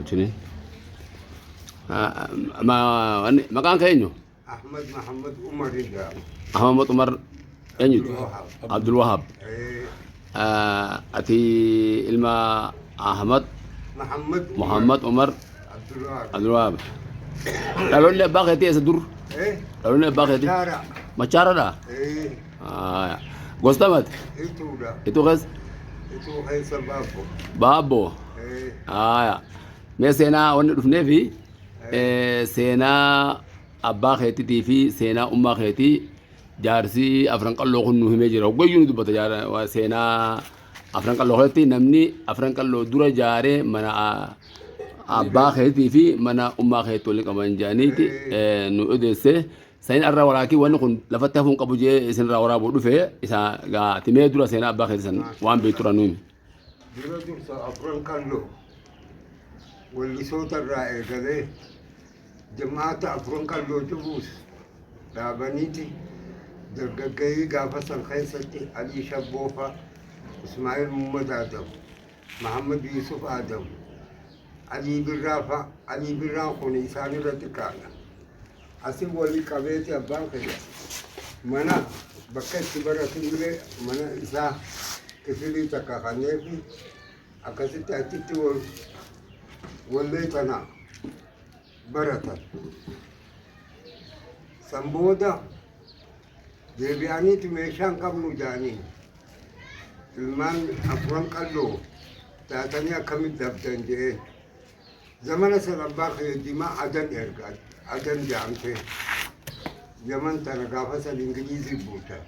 Tolchine. Maqaan kee eenyu? Ahmad Muhammad Umar jedhama. Ahmad Umar eenyuti? Abdul Wahab. Abdul Wahab. Ati ilma Ahmad Muhammad Umar. Muhammad Umar Abdul Wahab. Abdul Wahab. Dhaloonni abbaa keetii eessa dur? Dhaloonni abbaa keetii? Machaara. Machaaradha? Gosta mati? Ituudha. Ituu keessa? Ituu keessa Baabbo. Baabbo. Mee seenaa wanni dhufneefi seenaa abbaa keetiitii fi seenaa ummaa keetii jaarsi Afran Qalloo kun nu himee jira. Hoggayyuu ni dubbata seenaa Afran Qalloo keessatti namni Afran Qalloo dura jaaree mana abbaa keetii fi mana ummaa keetii waliin qaban jedhaniiti nu odeesse. Sanin irra waraakii wanni kun lafatti hafuun qabu jee isinirraa waraabuu dhufe isa gaa dura seenaa abbaa keetii san waan beektu irraa nu himi. Dura dursa Afran Qalloo wallisoota irraa eegalee jamaata Afran Qalloo cubuus dhaabaniiti dargaggeeyyii gaafa san keessatti Alii Shabboofa, Ismaa'il Muhammad Adam, Muhammad Yusuf Adam, Alii Birraa fa'a. Alii Birraan kun isaanirra xiqqaadha. Asin walii qabeeti abbaan kiyya mana bakka itti baratu illee mana isaa kifilii takka kanneefi akkasitti achitti wallee tana baratan. San booda deebi'aniitu meeshaan qabnu jedhanii ilmaan Afran Qalloo taatanii akkamitti dhabdan jedheen. Zamana san abbaa kiyya jimaa Adan erga. Adan jedhamte. Yaman tana gaafa san Ingilizii bulcha.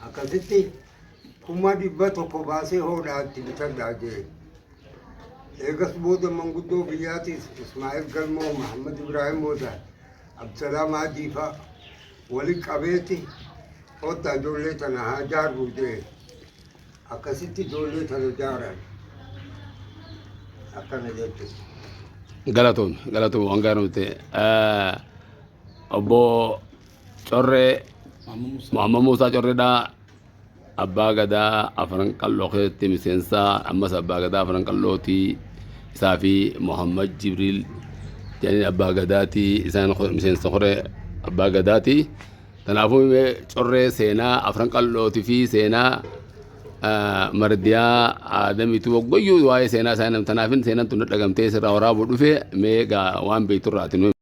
Akkasitti 100,000 baasee hoodhaa itti bitadhaa jee. Eegas booda manguddoo biyyaatis Ismaa'il Galmoo, Mahammad Ibraahim Moosaa, Abdusalaam Haajii fa'a wali qabeeti kottaa ijoollee tana haa jaarru jee. Akkasitti ijoollee tana jaaran. Akkana jechuudha. Galatoom, galatoom waan gaarii nuti. Obbo Corree Muhammad Muusaa Correedhaa abbaa gadaa Afran Qalloo keessatti miseensa ammas abbaa gadaa Afran Qallootii isaa fi Muhammad Jibriil jedhanii abbaa gadaatii isaan miseensa koree abbaa gadaatii. Kanaafuu mee Corree seenaa Afran Qallootii fi seenaa Mardiyaa Aadamiitu waggoyyuu waa'ee seenaa isaanii tanaafin seenaan tun dhagamtee sirraa waraabuu dhufe mee gaa waan beekturraa ati nu himi.